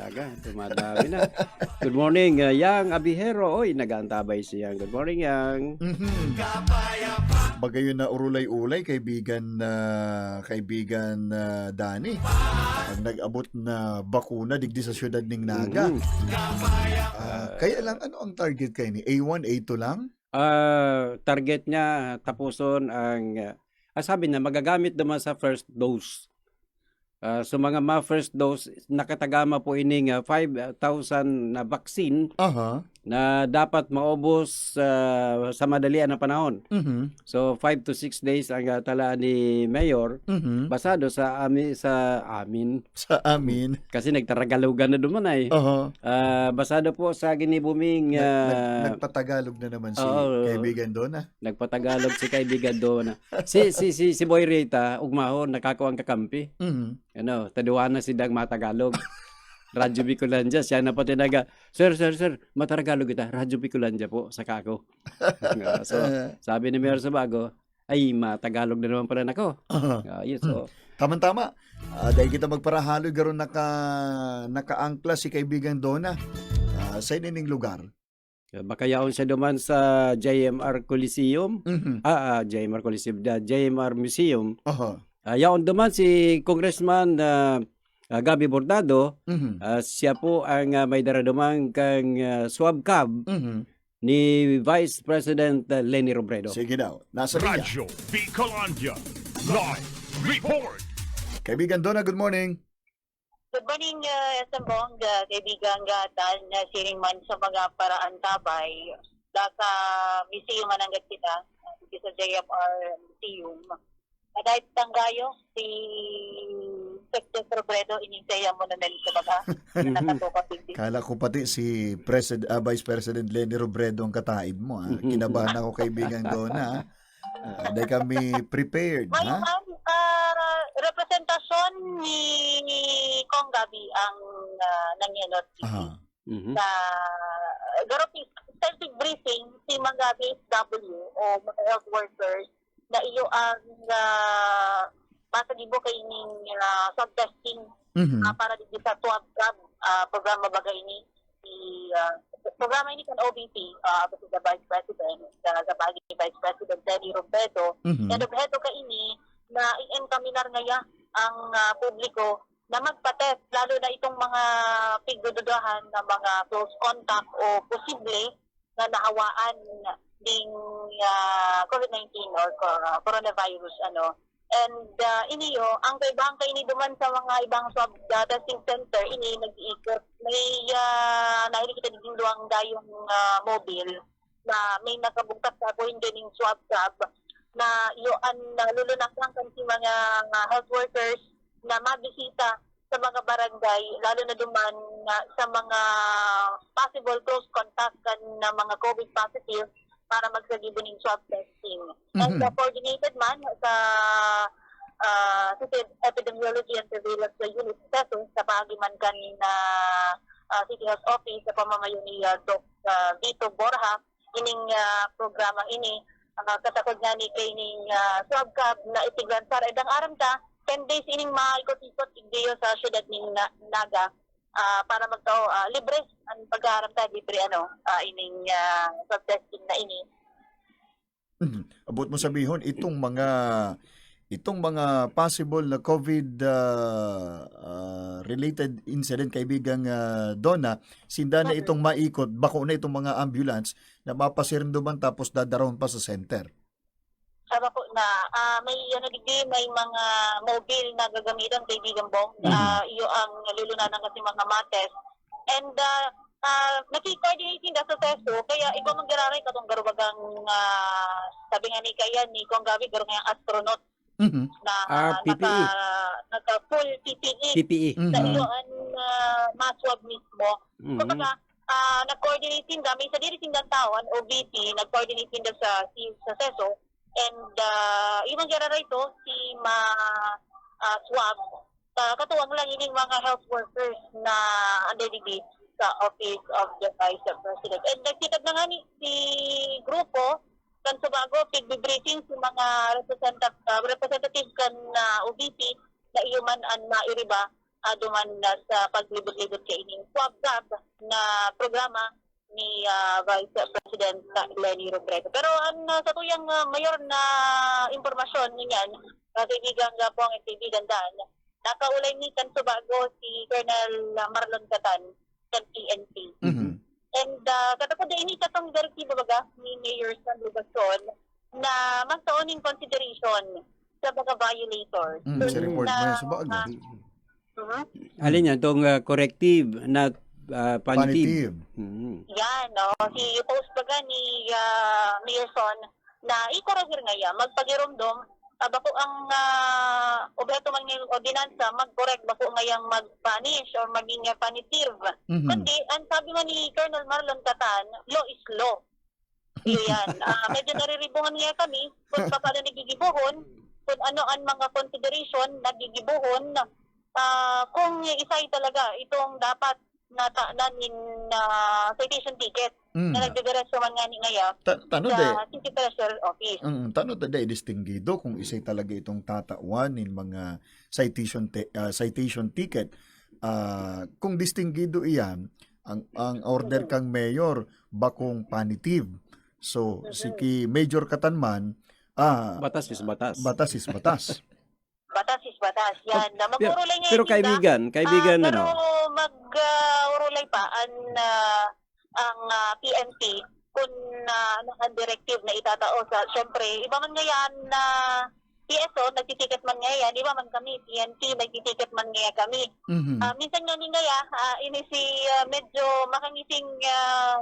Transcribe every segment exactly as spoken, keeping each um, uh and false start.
Aga, dumadami na. Good morning, uh, Yang Abihero. Oy, nag-aantabay si Yang. Good morning, Yang. Mhm. Bagayon na urulay-ulay, kaibigan, ah, kaibigan, ah, Danny. Ang nag-abot na bakuna digdi sa siyudad ning Naga. Mhm. Ah, kaya lang, ano ang target kayo ni? A one, A two lang? Ah, target niya, tapuson ang, ah, ah, sabi na, magagamit naman sa first dose. Ah, so, mga ma first dose, nakatagama po ining, ah, five thousand na vaccine Aha. na dapat maubos, ah, sa madalian na panahon. Mhm. So, five to six days ang, ah, talaan ni Mayor, Mhm. basado sa ami-, sa amin. Sa amin. Kasi nagtaragalugan na duman ay. Aha. Ah, basado po sa ginibuming, Nag- nag- ah, nagpatagalog na naman si Oo. kaibigan Dona. Nagpatagalog si kaibigan Dona. Si, si, si, si Boy Rita, ugmahon, nakakuha ang kakampi. Mhm. Ano, taduan na si Dang matagalog. Radyo Bicolandia, siya na pati naga, "Sir, sir, sir, mataragalog kita." "Radyo Bicolandia po, saka ako." Ah, so, sabi ni Mayor Sabago, "Ay, matagalog na naman pala nako." Aha. Ah, yun, so, Tama-tama. Ah, dahil kita magparahalog, garo naka, nakaangkla si kaibigan Dona. Ah, sa ining lugar. Baka yaon siya duman sa J M R Coliseum. Mhm. Ah, ah, J M R Coliseum, the J M R Museum. Aha. Ah, yaon duman si Congressman, ah, ah, Gabby Bordado. Mhm. Ah, siya po ang, ah, may dara duman kang, ah, swab cab Mhm. ni Vice President, ah, Leni Robredo. Sige daw. Nasa linya. Radyo Bicolandia. Live report. Kaibigan Dona, good morning. Good morning, uh, S M Bong, uh, kaibigan, uh, Dan, uh, siring man sa mga paraantabay, nasa museum man anggad kita, uh, dito sa J F R Museum. Madahit tanggayo si Secretary Robredo, ining sa iyang monument sa baga, na nakatukang digdi. Kala ko pati si Presid- ah, Vice President Leni Robredo ang kataid mo. Ah. Kinabahan ako, kaibigan Dona. Ah. Ah, dahil kami prepared, Well, ha? Ma'am, ah, representasyon ni Kong Gabby ang uh, nangyayot Aha. Mhm. sa garo extensive briefing si mga B S W o mga health workers na iyo ang uh, masagibo kaining uh, swab testing Mhm. ah, para digdi sa twelve Club ah, programa baga ini si ah, programa ini kan O V P ah, si the Vice President sa sa pagi ni Vice President Leni Robredo Mhm. na obheto kaini na i-encaminar ngaya ang ah, publiko na magpa-test, lalo na itong mga pigdududahan na mga close contact o posible na nahawaan ding ah, COVID nineteen or co- coronavirus ano. And ah, iniyo, ang kaibahan kaini duman sa mga ibang swab ah, testing center, ini nag-iikot. May ah, nahiling kita digding duwang dayong ah, mobile na may nakabutas sa point ning swab cab na iyo an nalulunasan kan si mga ah, health workers na mabisita sa mga barangay, lalo na duman nga sa mga possible close contact kan na mga COVID positive para magsagibo ning swab testing. And Mhm. uh, coordinated man sa ah, City Epidemiology and Surveillance Unit, CESU, sa paagi man kan ah, ah, City Health Office sa pamamayo ni ah, Doc ah, Vito Borja, ining ah, programa ini, ah, katakod nga ni kaining ah, swab cab na itiglansar. Ay, dang aram ta, ten days ining maikot-ikot igdiyo sa syudad ning Na- Naga ah, para magtao ah, libre ang pag-aaram ta, libre ano, ah, ining ah, swab testing na ini. Mhm. Abot mo sabihon, itong mga itong mga possible na COVID ah, ah, related incident, kaibigang ah, Dona, sinda na Mhm. itong maikot, bako na itong mga ambulance na mapasirinduman tapos dadarahon pa sa center. Sabi ko na ah, may ano digdi, may mga mobile na gagamitan, kaibigan Bong. Mhm. Ah, iyo ang nalulunanan kasi mga mates. And ah, ah, naki-coordinate sinda sa CESU, kaya iba manggiraray katong garubagang ah, sabi nga ni kaya ni Kong Gabi, garo nga astronaut Mhm. na Ah, P P E. naka, naka full P P E. P P E. Mhm. Sa iyo ang ah, maswab mismo. Mhm. Kumbaga, ah, nag-coordinate sinda, may sadiri sindang tao, ang O V P, nag-coordinate sinda sa, si- sa CESU, and ah, yung mangyarara ito, si ma ah, swab, ah, katuwang lang ining mga health workers na under digdi sa Office of the Vice President. And nagsikad na nga ni si grupo kan Subago, pigbibriefing si mga representative, ah, representative kan ah, O V P na iyo man ang mairiba ah, duman na sa paglibot-libot kaining Swab Gov na programa ni, ah, Vice President Leni Robredo. Pero ang, ah, satuyang, ah, mayor na impormasyon ngunyan, ah, kaibigang Gapong at kaibigan Dan, nakaulay ni kan Subago si Colonel Marlon Catan kan P N P. Mhm. And, ah, katapos na ini katong direktiba baga ni Mayor Sandro Gascon na magtao ning consideration sa mga violators. Mm, so, si report na, mo yan sa baga. Ah, mhm. Alin yan? Itong, ah, corrective, not, ah, punitive. Punitive. Mhm. Yan, no? Si post baga ni, ah, Mayor Son na ikorehir ngaya, magpagiromdom, ah, bako ang, ah, obheto man ngayang ordinansa, mag-correct, bako ngayang mag-punish or maging, ah, punitive. Mhm. Kundi, ang sabi man ni Colonel Marlon Catan, law is law. Iyan. Ah, medyo nariribungan nga kami kung paano nagigibohon, kung ano ang mga consideration nagigibohon, ah, kung isay talaga itong dapat natanan nin, ah, citation ticket Mm. na nagdidiretso man nga ni ngaya Ta-, tano sa de? City Treasurer Office. Mm, tano ta de distingido kung isay talaga itong tatawan nin mga citation te-, ah, citation ticket? Ah, kung distingido iyan, ang, ang order Mm. kang mayor, bakong punitive. So, Mm. si ki Major Catan man, ah, Batas is batas. batas is batas. Batas is batas. Yan. Oh, Na pero, magpuro lang yan, pero Linda. Kaibigan, kaibigan, Ah, ano? Pero mag, ah, urulay pa ang, ah, ang, ah, P N P kung, ah, ano ang directive na itatao sa, syempre, iba man ngayon na P S O, nagtitiket man ngayon, iba man kami, P N P, nagtitiket man ngayon kami. Mhm. Ah, minsan nga ni ngaya, ah, ini si, ah, medyo makangising, ah,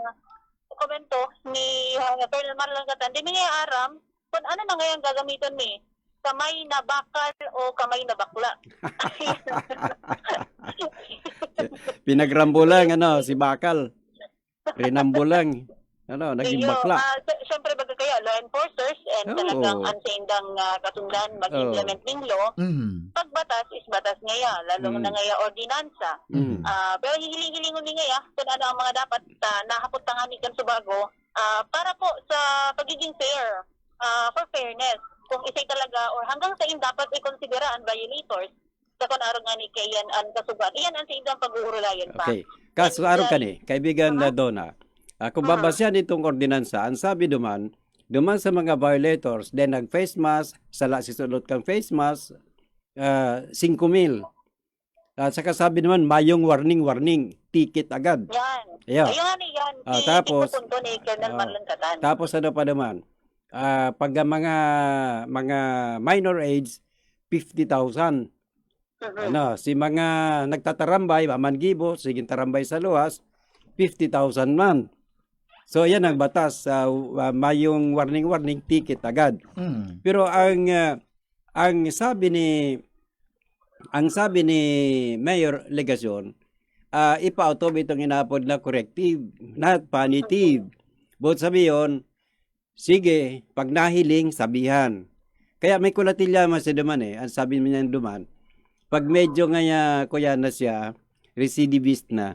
komento ni, ah, Colonel Marlon Catan, di mi ngaya aram kung ano na ngayon gagamiton mi, kamay na bakal o kamay na bakla. Pinagrambo lang, ano, si bakal. Rinambo lang. Ano, naging Iyo, bakla. ah, sy-, syempre, baga kaya, law enforcers, and Oo. talagang ang sa indang, ah, kasundan, Oo. mag-implement ning law, Mhm. pag batas is batas ngaya, lalo Mm. na ngaya ordinansa. Mm. Ah, pero hihiling-hilingon ni ngaya kung ano ang mga dapat, ah, nahapot na nga ni kan Subago, ah, para po sa pagiging fair, ah, for fairness, kung isay talaga or hanggang saan dapat ikonsidera ang violators, sa kung arog nga ni kaiyan ang kasuban. Iyan ang sa indang pag-uurulayan pa. Okay. Kaso And, arog ah, kani, kaibigan na aha. Donna, ah, kung Aha. babasihan itong ordinansa, ang sabi duman, duman sa mga violators, then nag-face mask, sala si sulot kang face mask, ah, singko mil. At saka sabi naman, mayong warning, warning, ticket agad. Yan. Ayan. Ayun nga ni yan. Ah, Di, tapos, ito punto ni Colonel ah, Marlon Catan. tapos ano pa naman? Ah, pag ang mga, mga minor age, fifty thousand. Mhm. Ano, si mga nagtatarambay, maman gibo, siging tarambay sa luwas, fifty thousand man. So, yan ang batas. Ah, wa-, mayong warning, warning, ticket agad. Mm. Pero ang, ah, ang sabi ni, ang sabi ni Mayor Legacion, ah, ipaotob itong inapod na corrective, not punitive. Boot sabi yon, sige, pag nahiling, sabihan. Kaya may kulatilya man si duman eh. Ang sabi niya duman, pag medyo nga ya, kuya na siya, recidivist na.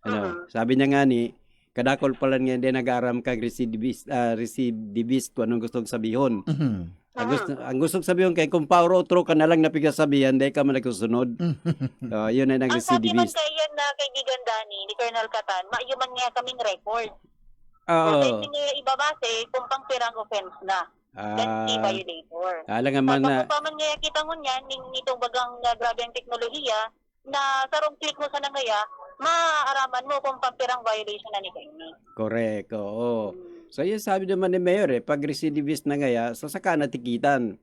Ano, Mhm. sabi niya nga ni, kadakol pala nga hindi nag-aaram kag recidivist, ah, recidivist kung anong gustong sabihon. Mhm. Ang gusto, Mhm. ang gustong sabihon kay kung pauro-otro ka na lang na pigsasabihan, dai ka man nagsusunod. Mhm. Ah, yun ay Ang sabi man nag-recidivist. kaiyan na kaibigan Danny, ni Colonel Catan, mayo man nga kaming record. Oo. So, pwede nga ibabase kung pang pirang offense na. Then, Ah. si violator. Alangan man Tapos, na kung pa man nga kita ngunyan, ning itong bagang, ah, grabe ang teknolohiya, na sarong click mo sa nangaya, maaaraman mo kung pampirang violation na ni kaini. Correct, oo. Hmm. So, yun sabi naman ni Mayor eh, pag recidivist na ngaya, so saka natikitan.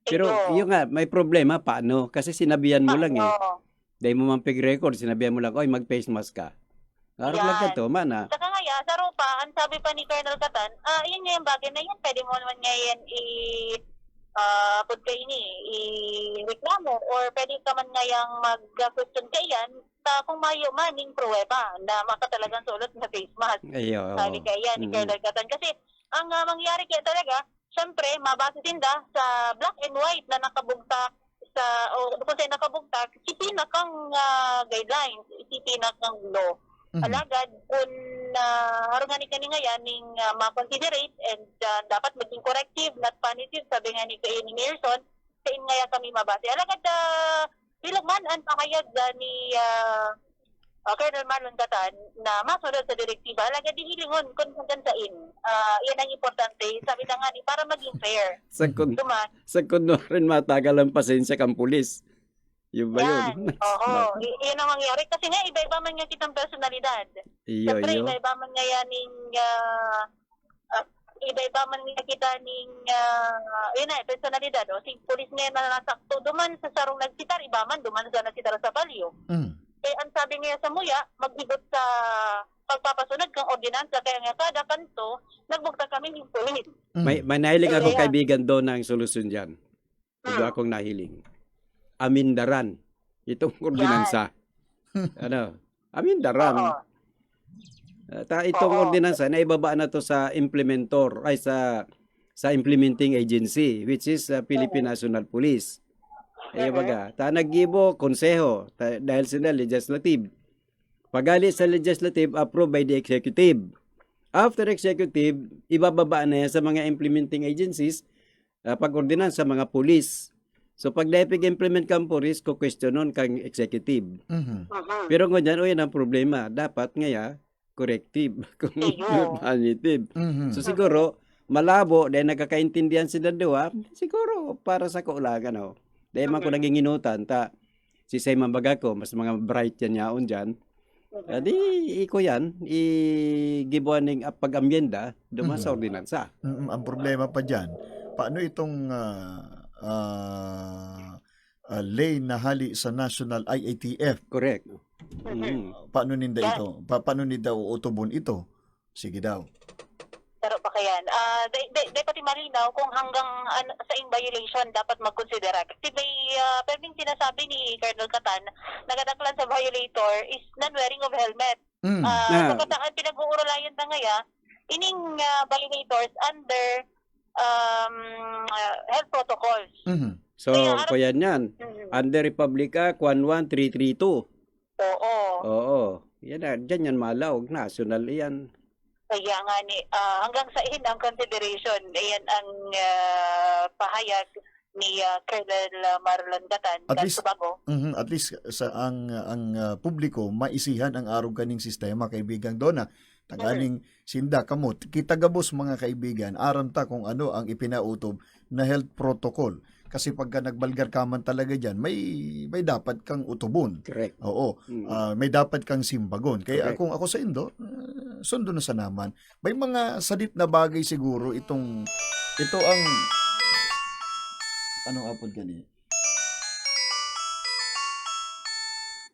Pero Ito. yun nga, may problema, paano? Kasi sinabihan mo lang eh. Paano? Dahil mo man pig-record, sinabihan mo lang, "Oy, mag-face mask ka." Araw lang Yan. ka to, mana. Saka ngaya, sa rupa, ang sabi pa ni Colonel Catan, ah, yun nga yung bagay na yun, pwede mo naman ngayon i-, ah, pud kaini, i-reklamo, or pwede ka man ngayang mag-question kaiyan, sa kung mayo man ning pruweba na maka talagang sulot na face mask. Ayo, Sabi oo. kaiyan ni Mm. Colonel Catan. Kasi, ang, ah, mangyari kaya talaga, syempre, mabase sinda sa black and white na nakabugtak sa, o kung saan nakabugtak, si pinakang, ah, guidelines, si pinakang law. Mhm. Alagad, kung, ah, harong nga ni kani ngaya ning, ah, ma-considerate and, ah, dapat maging corrective, not punitive, sabi nga ni, ni Mayor Son, sa in ngaya kami mabase. Alagad, ah, Bilang man an pahayag, ah, ni, ah, ah, Colonel Marlon Gatan na masunod sa direktiba, alagad hihilingon kun hanggang sain. Ah, iyan ang importante. Sabi na nga ni, para maging fair. Sa kun-, Duman. Sa kun rin matagal ang pasensya kang pulis. Yun ba yun? Yan. Oo. I-, iyan ang mangyari. Kasi nga, iba-iba man nga kitang personalidad. Iyo, Siyempre, iyo. Iba-iba man nga yan ning, ah, ah, iba-iba man nga kita ning, ah, yun na, personalidad. O, si pulis ngayon na nasakto, duman sa sarong nagsitar, iba man, duman sa nagsitar sa palyo. Mm. Eh, ang sabi nga sa muya, maghigot sa pagpapasunod kang ordinansa, kaya nga kada kanto, nagbugtak kami yung pulis. Mm. May, may nahiling ako, Ayan. kaibigan, doon na ang solusyon dyan. Ito Mm. akong nahiling. Amindaran. Itong ordinansa. Yan. Ano? Amindaran. Oo. Ah, ta-, itong Oo. ordinansa na ibaba na to sa implementor, ay, sa, sa implementing agency, which is, ah, Philippine Oo. National Police. Kaya Mhm. baga, ta naggibo, konseho, ta-, dahil sila legislative. Pagali sa legislative, approved by the executive. After executive, ibababa na yan sa mga implementing agencies, ah, pag-ordinan sa mga pulis. So, pag naipig-implement kang pulis, kukwestiyonon kang executive. Mhm. Mhm. Pero ngunyan, o yan ang problema. Dapat ngaya, corrective, kung Ayun. punitive. Mhm. So, siguro, malabo, dahil nagkakaintindihan sila duwa, siguro, para sa ko lang, ano, dahil man ko Mhm. naging inutan, ta, si Simon Baga ko, mas mga bright yan yaon dyan. Mhm. Ah, di, iko yan, igibuan ning ap-, pag-amyenda, duman sa Mhm. ordinansa. Mm, ang problema pa dyan, paano itong, ah, ah, ah, ley na hali sa National I A T F? Correct. Mhm. Mm. Paano ninda Yan. ito? Pa-, paano ninda uutubon ito? Sige daw. Pero pa kayan, ah, day, day, day pati malinaw kung hanggang, ano, sa in violation dapat magkonsidera. Kasi may, ah, perming sinasabi ni Colonel Catan, nagadaklan sa violator is non-wearing of helmet. Mm. Ah, Ah. sa kataan, pinag-uurulayan na ngaya, ining, ah, violators under, um, ah, health protocols. Mhm. So, Kaya harap kuya niyan, Mhm. under Republic Act one one three three two. Oo. Oo. Yan na, dyan yan malaog. National yan. Kaya nga ni, ah, hanggang sa in ang consideration, ayan ang, ah, pahayag ni, ah, Colonel Marlon Gatan, At least, Gatubago. Mhm, at least sa ang, ang, ah, publiko maisihan ang arog kaning sistema, kaibigang Dona. Taganing Mhm. sinda, kamo, kita gabos, mga kaibigan, aram ta kung ano ang ipinautob na health protocol. Kasi pagka nagbalgar ka man talaga dyan, may, may dapat kang utubon. Correct. Oo. Mm. Ah, may dapat kang simbagon. Kaya Correct. kung ako sa indo, ah, sundo na sa naman. May mga sadit na bagay siguro itong, ito ang, anong apod gani?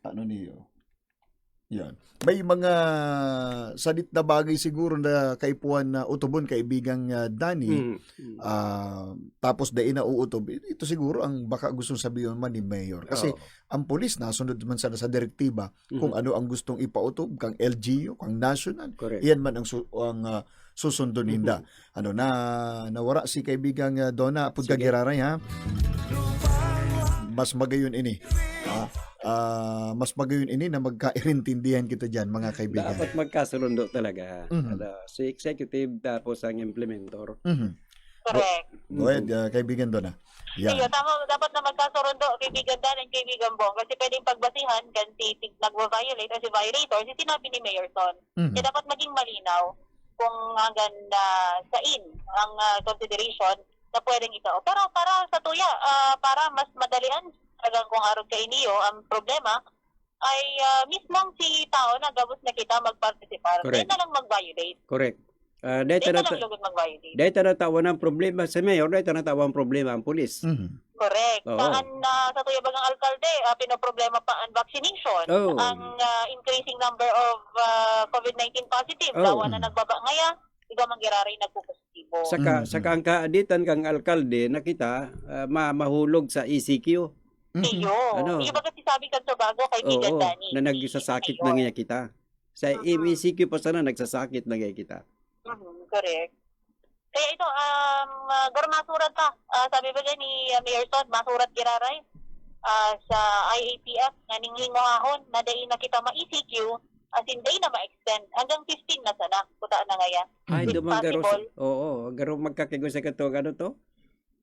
Ano niyo? Yan. May mga sadit na bagay siguro na kaipuhan na utubon, kaibigang, ah, Danny. Mm, mm. Ah, tapos dai na uutob. Ito siguro ang baka gustong sabihin man ni Mayor. Kasi Oo. ang pulis nasunod man sana sa direktiba kung Mhm. ano ang gustong ipautob, kang L G U, kang national. Correct. Iyan man ang su-, ang, ah, susundon ninda. Mhm. Ano na, nawara si kaibigang, ah, Dona, apod Sige. ka giraray, ha? Mas magayon ini. Ah, ah, mas magayon ini na magkairintindihan kita dyan, mga kaibigan. Dapat magkasurundo talaga. Mhm. Ano, si executive tapos ang implementor. Mhm. Correct. Go ahead, Mhm. ah, kaibigan Dona. Yan. Sige, tama, dapat na magkasurundo, kaibigan Dan and kaibigan Bong, kasi pwedeng pagbasihan kan si, si nagva-violate o si violator, si sinabi ni Mayor Son. Mhm. Kaya dapat maging malinaw kung hanggang, ah, sain ang, ah, consideration na pwedeng itao. Pero para sa tuya, ah, para mas madalian talagang kung arog kaini iyo ang problema, ay, ah, mismong si tao na gabos na kita magpartisipar. Correct. Dai na lang mag-violate. Correct. Ah, dai Dai ta na na ta-, lugod mag-violate. dai ta na tawan ang problema sa mayor, dai ta na tawan ang problema ang pulis. Mhm. Correct. Oo. Saan, ah, sa tuya bagang alkalde, ah, pinoproblema pa ang vaccination, Oo. ang, ah, increasing number of, ah, covid nineteen positive, Oo. dawa na Mm. nagbaba ngaya, iba man giraray nagpopositibo. Saka, Mm, saka mm. ang kaaditan kang alkalde na kita, ah, ma-, mahulog sa E C Q. Mhm. Iyo. Ano? Iyo baga si sabi kan Tobago, kaibigan Oo, Danny. na nagsasakit Iyo. na ngaya kita. Sa Mhm. M E C Q pa sana, nagsasakit na ngaya kita. Mhm, correct. Kaya ito, um, ah, garo masurat pa. Ah, sabi ba dyan ni, ah, Mayor Son, masurat giraray, ah, sa I A T F, na ning hingwahon, na dai na kita ma-E C Q, as in, dai na ma-extend. Hanggang fifteen na sana, kuta na ngaya. Ay, If duman garo sa, possible. oo, garo magkakigos sa katong, ano to?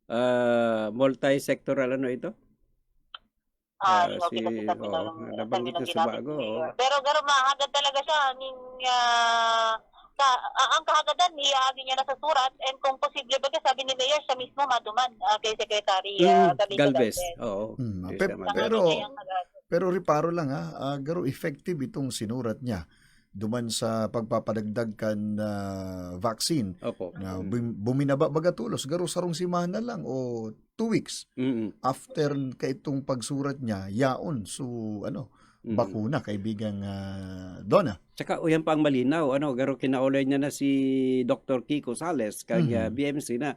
Ah, multi-sectoral, ano ito? Ah, Ah, okay, si, kasi sabi oo, na, nabanggit sabi na ng si ginamit Bago, ni Mayor. Oo. Pero, pero mahagad talaga siya, I mean, ah, ka, ah, ang kahagadan, iyaagi niya na sa surat, and kung posible ba, sabi ni Mayor, siya mismo maduman, ah, kay Secretary, Mm, ah, Gabito Galvez. Galvez. Oo. Mm, Yes, pe-, tama. Ang pero, ano niya yung agad. Pero reparo lang, ha, ah, garo effective itong sinurat niya duman sa pagpapadagdag kan, ah, vaccine Opo. na Mm. bum-, buminaba baga tolos, garo sarong semana lang o two weeks Mm. after kaitong pagsurat niya, yaon. So, ano, Mm. bakuna, kaibigang, ah, Donna. Tsaka, uyan pa ang malinaw, ano, garo kinaulay niya na si Doktor Kiko Sales, kay, Mm. ah, B M C na.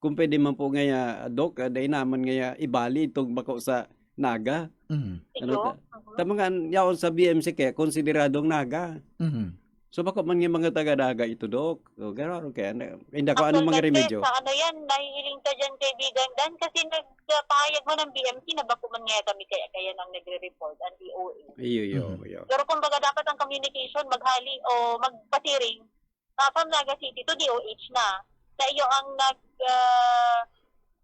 Kung pwede man po ngaya, Doc, ah, dai naman ngaya ibali itong bako sa Naga. Mhm. Ano Iyo. ta-, Mhm. tama nga, yaon sa B M C kaya konsideradong Naga. Mhm. So, bako man nga mga taga-Naga ito, Doc. So, garo kaya na, hindi ako anong mga Actualmente, remedyo. Sa ano yan, nahihiling ka dyan, kaibigan Dan, kasi nagpahayag man ang B M C na bako man nga kami kaya, kaya nang nagre-report ang D O H. Iyo, iyo, Mhm. iyo. Pero kumbaga, dapat ang communication, maghali o magpasiring, ah, from Naga City to D O H na, na iyo ang nag, ah,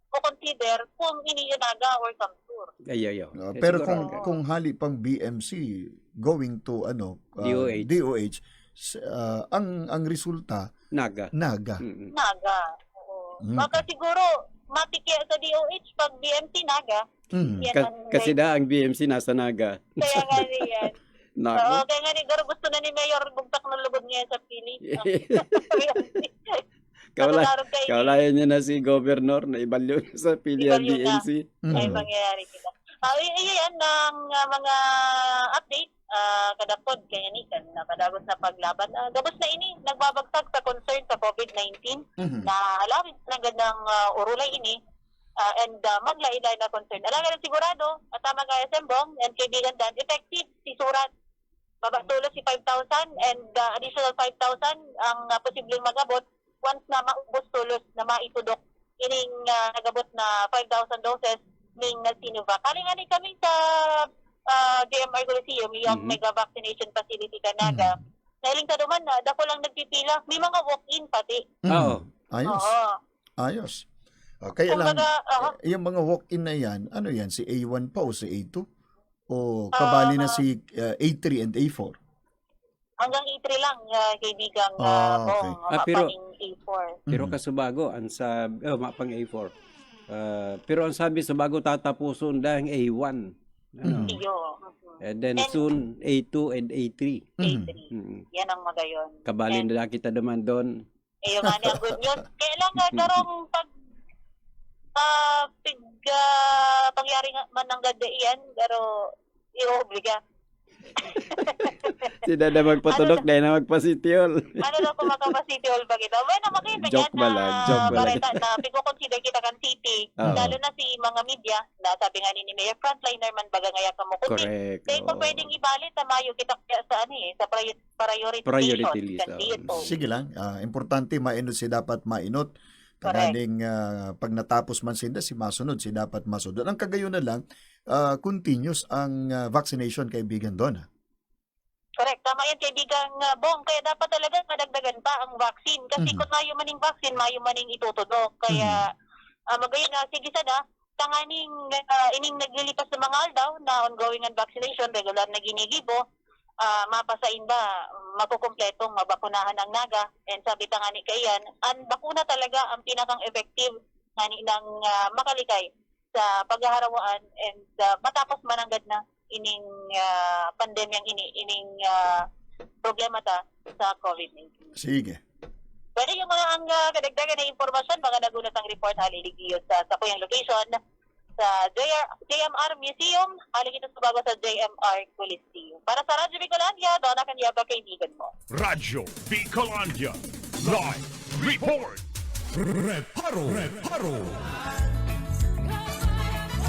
o consider kung ini yung Naga or Samsur. Ay, ay, ay. Ah, Eh, pero siguro kung, ang kung hali pang B M C going to, ano, ah, D O H. D O H, s-, ah, ang, ang resulta, Naga. Naga. Mm-mm. Naga, oo. Mm. Baka siguro, matik kaya sa D O H pag B M C Naga. Mm. Yan Ka-, ang kasi may da, ang B M C nasa Naga. Kaya nga riyan. Naku. Oo, kaya nga ni, garo gusto na ni Mayor bugtak na lugod niya sa Philippines. Kawala-, Natatarog kay kawalayan niya na si Governor na ibalyo na sa P D L Ibalyo na. D M C. Ay, Mm. mangyayari sila. Ah, y-, y-, yan ang, ah, mga update, ah, kadakod kaya ni kan, na kadagos na paglaban. Ah, gabos na ini, nagbabagsak sa concern sa COVID nineteen Mhm. na halawig na gandang, ah, urulay ini, ah, and, ah, maglain-lain na concern. Alangan ang sigurado, at tama nga, S M Bong and kaibigan Dan, effective si surat. Baba tolos si five thousand and, ah, additional five thousand ang, ah, posibleng mag-abot once na maubos tolos na maitudok ining, ah, nag-abot na five thousand doses ning Sinovac. Hali nga ni kami sa, ah, J M R Coliseum, yung Mhm. mega vaccination facility kan Naga. Mhm. Nahiling sa duman na, dako lang nagpipila. May mga walk-in pati. Mhm. Oo. Ayos. Oo. Ayos. Ah, kaya lang, Kumbaga, aha. eh, yung mga walk-in na yan, ano yan, si A one pa o si A two? O Ah, kabali na si, ah, A three and A four? Hanggang A three lang, ah, kaibigang, ah, Ah, okay. Bong, Ah, pero, mapaning A four. pero Mhm. kasubago, ang sab-, oh, mapang A four. Ah, pero ang sabi sa bago tatapuson dahil A one. Ano? Mhm. Iyo, mhm. And then And soon, A two and A three. Mhm. A three. Mm. Yan ang magayon. Kabali And na lang kita naman doon. Iyo nga ni ang good news. Kaya lang nga, Mm. karong pag, ah, pig-, ah, pangyari nga man ang ganda iyan, pero iobliga. Si Dada magpatudok, Ano na? dahil na magpasitiol. Ano daw kung makapasitiol ba kita? Bueno, makita Joke yan ba lang? na Joke ba lang? bareta na pigko-consider kita kan city. Oo. Lalo na si mga media, na sabi nga ni, ni Mayor, frontliner man baga ngaya kamo. Kundi, Correct. dahil pa Oo. pwedeng ibalik sa Mayo, kita kaya sa ano eh, sa priority Priority priority list, list, kan oo. dito. Sige lang, ah, importante mainot si dapat mainot. Correct. Tanganing, ah, pag natapos man sinda, si masunod, si dapat masunod. Ang kagayon na lang, ah, continuous ang, ah, vaccination, kaibigan Donna. Correct. Tama yan, kaibigan, ah, Bong. Kaya dapat talaga madagdagan pa ang vaccine. Kasi Mhm. kung mayo maning vaccine, mayo maning itutudok. Kaya, Mhm. ah, magayon na, sige sana, tanganing, ah, ining naglilipas na mga aldaw na ongoing ang vaccination, regular na ginigibo, ah, mapasain ba, makukumpletong mabakunahan ang Naga? And sabi ta nga ni kaiyan, ang bakuna talaga ang pinakang effective ngani nang, ah, makalikay sa paghaharawaan and, ah, matapos mananggad na ining, ah, pandemyang ini, ining, ah, problema ta sa COVID nineteen. Sige. Pwede yung mga ang, ah, kadagdagan na impormasyon, mga nagunot ang report, haliligiyot sa sakuyang location, sa J R, J M R Museum, hali kita sa bago sa J M R Coliseum. Para sa Radyo Bicolandia, Donna Caniaba, kaibigan mo. Radyo Bicolandia, live report. Reparo, reparo.